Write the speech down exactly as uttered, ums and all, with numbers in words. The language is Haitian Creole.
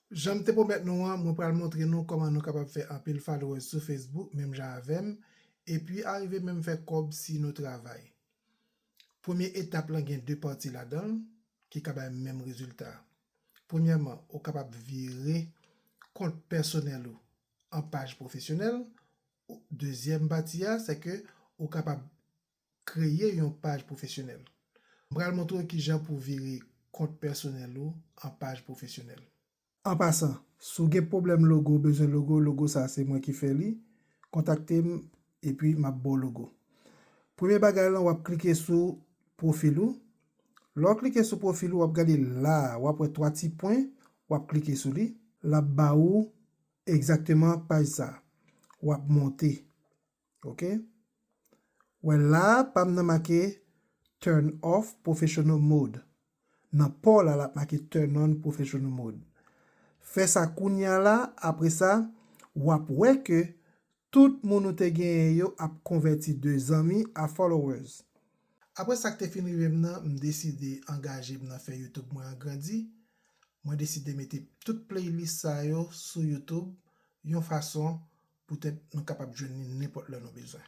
Jan m te pwomèt nou an, mwen pral montre nou kòman nou kapab fè anpil followers sou Facebook, menm jan avè m, epi arive menm fè kòb si nou travay. Premye etap lan gen de pati ladan l ki ka bay menm rezilta. Premyèman, ou kapab vire kont pèsonèl ou an paj pwofesyonèl. Dezyèm pati a, se ke ou kapab kreye yon paj pwofesyonèl. M pral montre w kijan pou vire kont pèsonèl ou an paj pwofesyonèl. An pasan, si w gen pwoblèm logo, w bezwen logo, logo sa se mwen ki fè li, kontakte m epi m ap ba w logo. Premye bagay lan, w ap klike sou pwofil ou. Lè w klike sou pwofil ou, w ap gade la, w ap wè twa ti pwen, w ap klike sou li. L ap ba ou egzakteman paj sa. W ap monte. Ok? Wè la, pa m nan make turn off professional mode. Nan pa w la, l ap make turn on professional mode. Fè sa kounye a la, apre sa, w ap wè ke tout moun ou te genyen yo ap konvèti de zanmi a followers. Apre sa k te fin rive m nan, m deside angaje m nan fè YouTube mwen an grandi. Mwen deside mete tout playlist sa yo sou YouTube yon fason poutèt nou kapab jwenn li nenpòt lè nou bezwen.